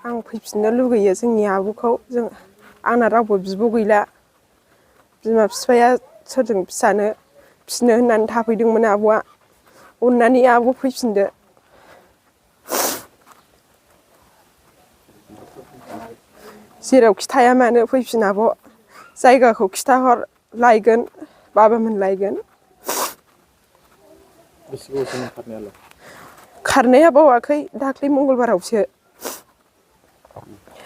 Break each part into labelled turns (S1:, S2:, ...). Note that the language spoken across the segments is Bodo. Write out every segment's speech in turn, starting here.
S1: आं फैफिननो लुगैयो जोंनि आब'खौ आंना रावबो बिब' गैला बिमा बिफाया सोरजों फिसिनो होननानै थाफैदोंमोन आब'आ अननानै आब' फैफिनदो जेरावखि थाया मानो फैफिन आब' जायगाखौ खिथाहर लायगोन बाबामोन लायगोन
S2: बेसे गोबावसैमोन खारनायालाय
S1: खारनाया बावाखै दाख्लै मंगलबारावसो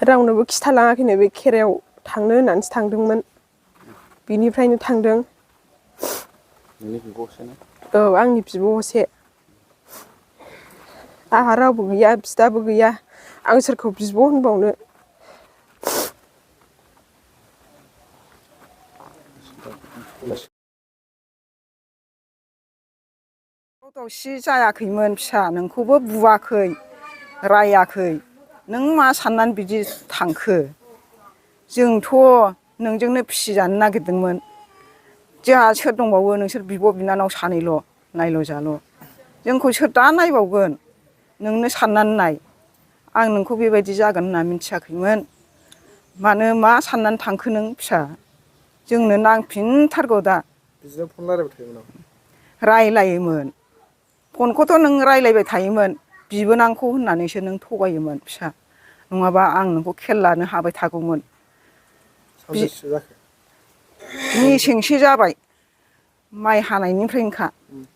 S1: रावनोबो खिथालाङाखैनो बे खेरायाव थांनो होननानैसो थांदोंमोन बिनिफ्रायनो थांदों
S2: नोंनि बिब' असेना
S1: औ आंनि बिब' असे आंहा रावबो गैया बिदाबो गैया आं सोरखौ बिब' होनबावनो
S3: दावसि जायाखैमोन फिसा नोंखौबो बुवाखै रायाखै नों मा साननानै बिदि थांखो जोंथ' नोंजोंनो फिसिजानो नागिरदोंमोन जोंहा सोर दंबावो नोंसोर बिब' बिनानाव सानैल' नायल' जाल' जोंखौ सोर दा नायबावगोन नोंनो साननानै नाय आं नोंखौ बेबायदि जागोन होनना मिथियाखैमोन मानो मा साननानै थांखो नों फिसा जोंनो नांफिनथारगौ दा
S2: बिदिनो फन रायलायबाय थायोमोन नामा
S3: रायलायोमोन फनखौथ' नों रायलायबाय थायोमोन बिबोनांखौ होननानैसो नों थगायोमोन फिसा नङाबा आं नोंखौ खेल लानो हाबाय थागौमोन
S2: सानबेसेसो जाखो
S3: मेसेंसो जाबाय माइ हानायनिफ्रायनोखा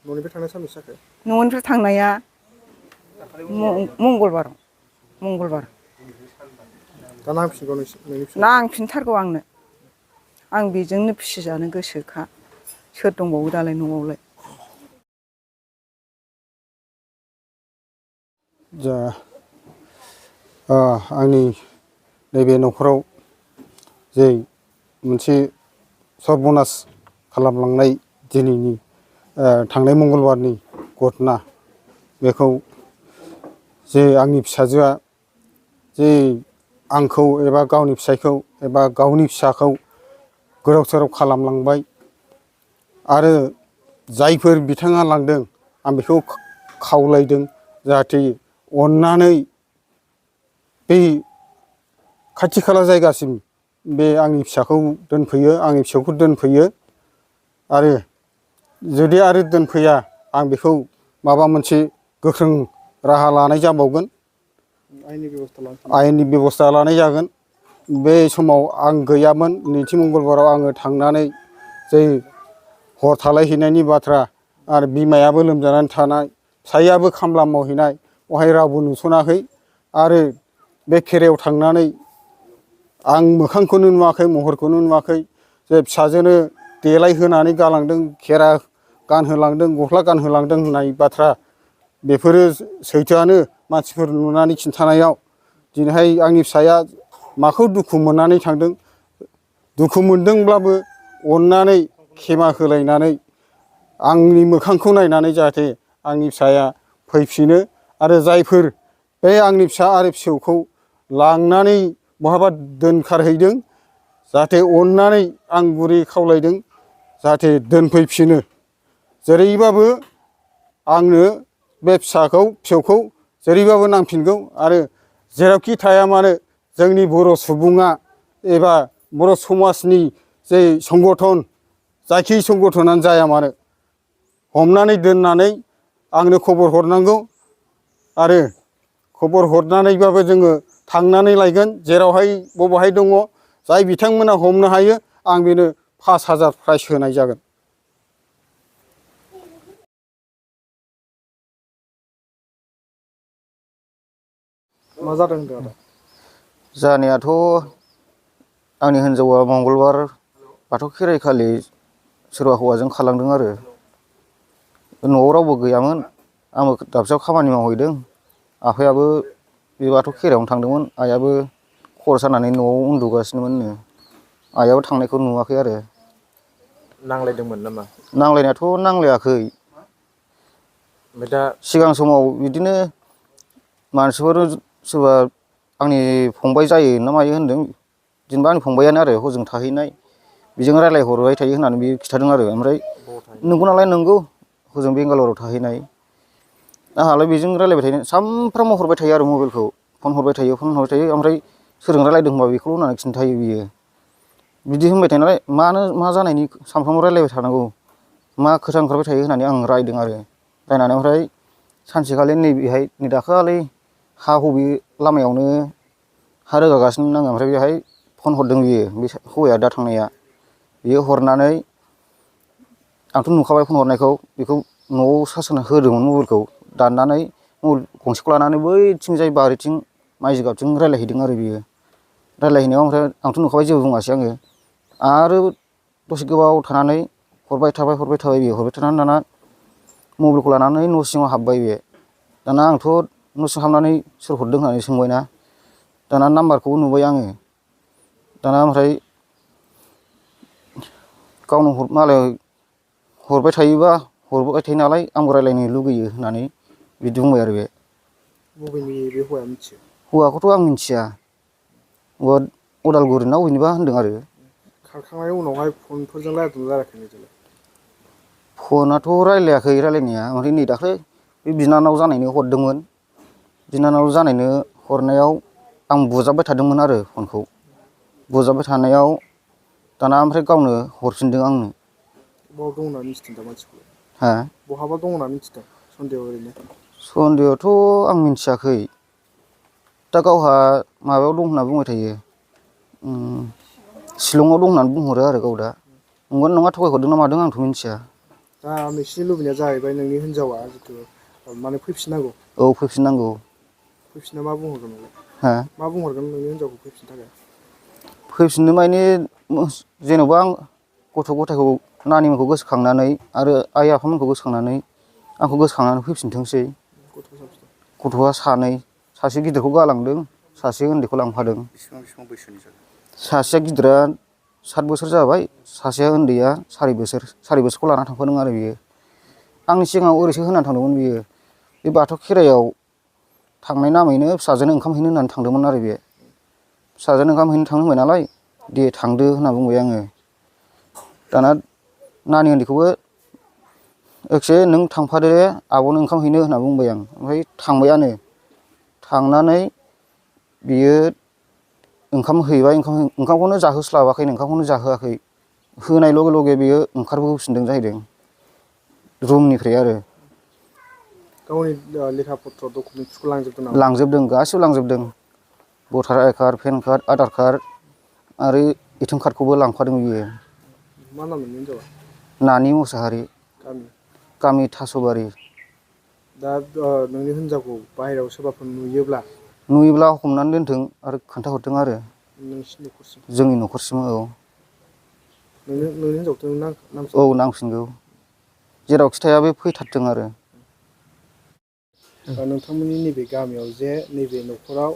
S2: न'निफ्राय थांनाया सानबेसे जाखो
S3: न'निफ्राय थांनाया मंगलबार
S2: दा नांफिनगौ नोंनि फिसाजोखौ
S3: नांफिनथारगौ आंनो आं बेजोंनो फिसिजानो गोसोखा सोर दंबावो दालाय न'आवलाय
S4: जा आंनि नैबे न'खराव जे मोनसे सर्बनास खालामलांनाय दिनैनि थांनाय मंगलबारनि घटना बेखौ जे आंनि फिसाजोआ जे आंखौ एबा गावनि फिसायखौ एबा गावनि फिसाखौ गोदाव सोराव खालामलांबाय आरो जायफोर बिथाङा लांदों आं बेखौ खावलायदों जाहाथे अननानै बै खाथि खाला जायगासिम बे आंनि फिसाखौ दोनफैयो आंनि फिसौखौ दोनफैयो आरो जुदि आरो दोनफैया आं बेखौ माबा मोनसे गोख्रों राहा लानाय जाबावगोन आयेननि बेब'स्था लानाय जागोन बे समाव आं गैयामोन नैथि मंगलबाराव आङो थांनानै जै हर थालायहैनायनि बाथ्रा आरो बिमायाबो लोमजानानै थानाय फिसाइयाबो खामला मावहैनाय बेवहाय रावबो नुसनाखै आरो बे खेरायाव थांनानै आं मोखांखौनो नुवाखै महरखौनो नुवाखै जे फिसाजोनो देलायहोनानै गालांदों खेरा गानहोलांदों गस्ला गानहोलांदों होननाय बाथ्रा बेफोरो सैथोआनो मानसिफोर नुनानै खिन्थानायाव दिनैहाय आंनि फिसाया माखौ दुखु मोननानै थांदों दुखु मोनदोंब्लाबो अननानै खेमा होलायनानै आंनि मोखांखौ नायनानै जाहाथे आंनि फिसाया फैफिनो आरो जायफोर बे आंनि फिसा आरो फिसौखौ लांनानै बहाबा दोनखारहैदों जाहाथे अननानै आं गुरै खावलायदों जाहाथे दोनफैफिनो जेरैबाबो आंनो बे फिसौखौ जेरैबाबो नांफिनगौ आरो जेरावखि थाया मानो जोंनि बर' सुबुङा एबा बर' समाजनि जे संगठन जायखि संगठनानो जाया मानो हमनानै दोननानै आंनो खबर हरनांगौ आरो खबर हरनानैबाबो जोङो थांनानै लायगोन जेरावहाय बबेहाय दङ जाय बिथांमोना हमनो हायो आं बेनो 5000 प्राइज होनाय जागोन
S2: मा जादों होनदों आदा
S5: जानायाथ' आंनि हिनजावा मंगलबार बाथौ खेराइखालि सोरबा हौवाजों खारलांदों आरो न'आव रावबो गैयामोन आंबो दाबसेयाव खामानि मावहैदों आफायाबो बे बाथौ खेराइयावनो थांदोंमोन आइयाबो खर' सानानै न'आव उन्दुगासिनोमोननो आइयाबो थांनायखौ नुवाखै आरो
S2: नांलायदोंमोन नामा
S5: नांलायनायाथ' नांलायाखै
S2: ओमफ्राय दा
S5: सिगां समाव बिदिनो मानसिफोर सोरबा आंनि फंबाय जायो ना मायो होनदों जेनेबा आंनि फंबायानो आरो हजों थाहैनाय बेजों रायज्लायहरबाय थायो होननानै बियो खिन्थादों आरो ओमफ्राय नंगौ नालाय नंगौ हजों बेंगालराव थाहैनाय आंहालाय बेजों रायज्लायबाय थायो सानफ्रामबो हरबाय थायो आरो मबाइलखौ फन हरबाय थायो ओमफ्राय सोरजों रायलायदों होनबा बेखौल' होननानै खिन्थायो बियो बिदि होनबाय थायो नालाय मा जानायनि सानफ्रामबो रायलायबाय थानांगौ मा खोथा ओंखारबाय थायो होननानै आं रायदों आरो रायनानै ओमफ्राय सानसेखालि नैबेहाय नै दाखालि हा हबि लामायावनो हा रोगागासिनो आङो ओमफ्राय बेहाय फन हरदों बियो बे हौवाया दा थांनाया बियो हरनानै आंथ' नुखाबाय फन हरनायखौ बेखौ न'आव सार्ज होना होदोंमोन मबाइलखौ दाननानै मबाइल गंसेखौ लानानै बैथिंजाय बारिथिं माइ जिगाबथिं रायलायहैदों आरो बियो रायलायहैनायाव ओमफ्राय आंथ' नुखाबाय जेबो बुङासै आङो आरो दसे गोबाव थानानै हरबाय थाबाय बियो हरबाय थानानै दाना मबाइलखौ लानानै न' सिङाव हाबबाय बे दाना आंथ' न' सिङाव हाबनानै सोर हरदों होननानै सोंबायना दाना नाम्बारखौबो नुबाय आङो दाना ओमफ्राय गावनो मालाय हरबाय थायो नालाय आंबो रायलायनो लुगैयो होननानै बिदि बुंबाय आरो बे
S2: बबेनि बे हौवाया मिथियो
S5: हौवाखौथ' आं मिथिया उदालगुरि ना बबेनिबा होनदों आरो
S2: खारखांनायनि उनावहाय फनफोरजों रायलायदोंना रायलायाखै नोंजोंलाय
S5: फनाथ' रायलायाखै रायलायनाया ओमफ्राय नै दाख्लै बे बिनानाव जानायनो हरदोंमोन बिनानाव जानायनो हरनायाव आं बुजाबबाय थादोंमोन आरो फनखौ बुजाबबाय थानायाव दाना ओमफ्राय गावनो हरफिनदों आंनो
S2: बहा दं होनना मिथिदों दा मानसिखौलाय
S5: हा
S2: बहाबा दं होनना मिथिदों सन्देहआव ओरैनो
S5: सन्देहआथ' आं मिथियाखै दा गावहा माबायाव दं होनना बुंबाय थायो शिलंआव दं होननानै बुंहरो आरो गाव दा नंगौना नङा थगायहरदों ना मादों आंथ' मिथिया
S2: दा नोंसिनि लुबैनाया जाहैबाय नोंनि हिनजावा जितु माने फैफिननांगौ
S5: औ फैफिननांगौ
S2: फैफिनना मा बुंहरगोन नोंलाय
S5: हा
S2: मा बुंहरगोन नोंनि हिनजावखौ फैफिननो थाखाय
S5: फैफिननो माने जेन'बा आं गथ' गथायखौ नानिमोनखौ गोसोखांनानै आरो आइ आफामोनखौ गोसोखांनानै आंखौ गोसोखांनानै फैफिनथोंसै
S2: गथ'खौ साबसिन
S5: गथ'आ सानै सासे गिदिरखौ गालांदों सासे उन्दैखौ लांफादों
S2: बेसेबां बैसोनि जागोन
S5: सासेया गिदिरा 7 बोसोर जाबाय सासेया उन्दैया 4 बोसोरखौ लाना थांफादों आरो बियो आंनि सिगाङाव ओरैसो होनानै थांदोंमोन बियो बे बाथौ खेराइयाव थांनाय नामैनो फिसाजोनो ओंखाम हैनो होननानै थांदोंमोन आरो बे फिसाजोनो ओंखाम हैनो थांनो होनबाय नालाय दे थांदो होनना बुंबाय आङो दाना नानि उन्दैखौबो एखसे नों थांफादो आब'नो ओंखाम हैनो होनना बुंबाय आं ओमफ्राय थांबायानो थांनानै बियो ओंखाम हैबाय ओंखामखौनो जाहोस्लाबाखैनो ओंखामखौनो जाहोआखै होनाय लगे लगे बियो ओंखारबोफिनदों जाहैदों रुमनिफ्राय आरो
S2: गावनि लेखा पत्र डकुमेन्टसखौ लांजोबदों नामा
S5: लांजोबदों गासिबो लांजोबदों voter I card PAN card Aadhaar card आरो एटिएम कार्डखौबो लांफादों बियो
S2: मा नाम नोंनि हिनजावा
S5: नानि मुसाहारि
S2: गामि
S5: गामि थास'बारि
S2: दा नोंनि हिनजावखौ बाहेरायाव सोरबाफोर नुयोब्ला
S5: नुयोब्ला हमनानै दोनथों आरो खोन्थाहरथों आरो
S2: नोंसिनि न'खरसिम
S5: जोंनि न'खरसिम औ
S2: नोंनि हिनजावखौथ' नों
S5: औ नांफिनगौ जेरावखि थाया बे फैथारथों आरो
S2: नोंथांमोननि नैबे गामियाव जे नैबे न'खराव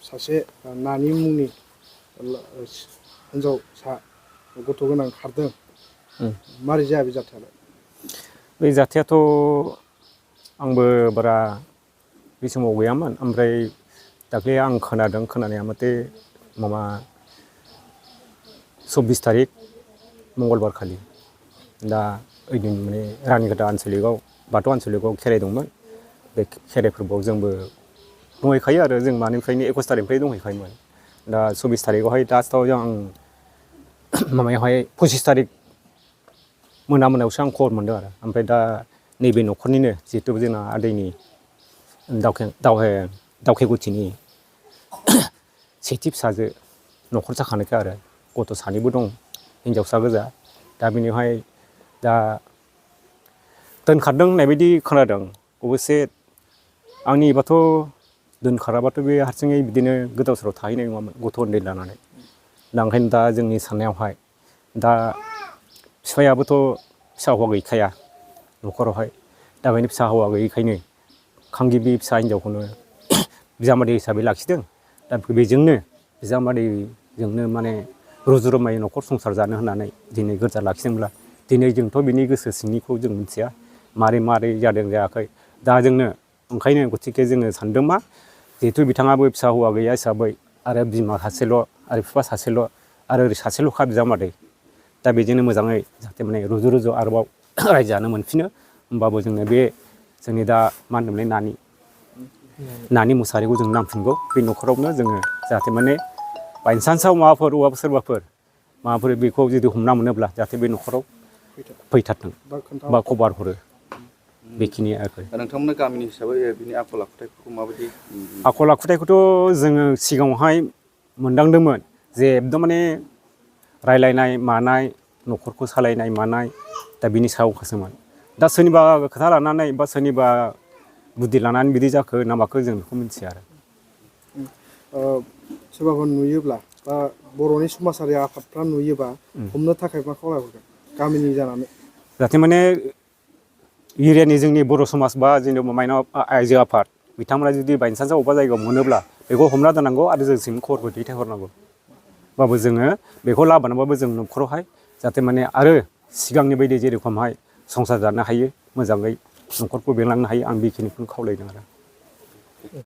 S2: सासे नानि मुंनि हिनजावसा गथ' गोनां खारदों मारै जाया बे जाथायालाय
S6: बे जाथायाथ' आंबो बारा बे समाव गैयामोन ओमफ्राय दाख्लै आं खोनादों खोनानाया मथे माबा 24 तारिख मंगलबार खालि दा ओइदिन माने रानिखाथा आनसलिकआव बाथौ आनसलिकआव खेराइ दंमोन बे खेराइ फोरबोआव जोंबो दंहैखायो आरो जों मानिफ्रायनो 21 तारिखनिफ्राय दंहैखायोमोन दा 24 तारिखआवहाय लास्टआव आं माबायावहाय 25 तारिख मोनायावसो आं खबर मोनदों आरो ओमफ्राय दा नैबे न'खरनिनो जिहेतु जोंना आदैनि दावखेगुथिनि सेथि फिसाजो न'खर जाखानायखा आरो गथ' सानैबो दं हिनजावसा गोजा दा बेनिहाय दा दोनखारदों होननाय बायदि खोनादों अबयसे आंनिबाथ' दोनखाराबाथ' बे हारसिङै बिदिनो गोदाव सोराव थाहैनाय नङामोन गथ' उन्दै लानानै दा ओंखायनो दा जोंनि साननायावहाय दा बिफायाबोथ' फिसा हौवा गैखाया न'खरावहाय दा बेनि फिसा हौवा गैयैखायनो खांगिबि फिसा हिन्जावखौनो बिजामादै हिसाबै लाखिदों दा बेजोंनो बिजामादैजोंनो माने रुजु रुमायै न'खर संसार जानो होननानै दिनै गोरजा लाखिदोंब्ला दिनै जोंथ' बिनि गोसो सिंनिखौ जों मिथिया मारै जादों जायाखै दा जोंनो ओंखायनो गथिखे जोङो सानदों मा जिहेथु बिथाङाबो फिसा हौवा गैया हिसाबै आरो बिमा सासेल' आरो बिफा सासेल' आरो ओरै सासेल'खा बिजामादै दा बेजोंनो मोजाङै जाहाथे माने रुजु रुजु आरोबाव रायजो जानो मोनफिनो होमबाबो जोंनो बे जोंनि दा मा होनोमोनलाय नानि नानि मुसारिखौ जों नांफिनगौ बे न'खरावनो जोङो जाहाथे माने बायसान्सआव माबाफोर सोरबाफोर माबाफोर बेखौ जुदि हमना मोनोब्ला जाहाथे बे न'खराव फैथारथों बा खबर हरो बेखिनि आरो
S5: नोंथांमोना गामिनि हिसाबै बिनि आखल आखुथायफोरखौ माबायदि
S6: आखल आखुथायखौथ' जोङो सिगाङावहाय मोनदांदोंमोन जे एकदम माने रायलायनाय मानाय न'खरखौ सालायनाय मानाय दा बिनि सायावसोमोन दा सोरनिबा खोथा लानानै बा सोरनिबा बुद्धि लानानै बिदि जाखो ना माखो जों बेखौ मिथिया आरो
S2: सोरबाफोर नुयोब्ला बा बर'नि समाजारि आफादफ्रा नुयोबा हमनो थाखाय मा खावलायहरगोन गामिनि जानानै
S6: जाहाथे माने एरियानि जोंनि बर' समाज बा जेनेबा माइनाव आइजो आफाद बिथांमोना जुदि बायसान्सआव अबेबा जायगायाव मोनोब्ला बेखौ हमना दोननांगौ आरो जोंसिम खबरखौ दैथायहरनांगौ बाबो जोङो बेखौ लाबोनाबाबो जों न'खरावहाय जाहाथे माने आरो सिगांनि बायदि जेरेखमहाय संसार जानो हायो मोजाङै न'खरखौ बेंलांनो हायो आं बेखिनिखौनो खावलायदों आरो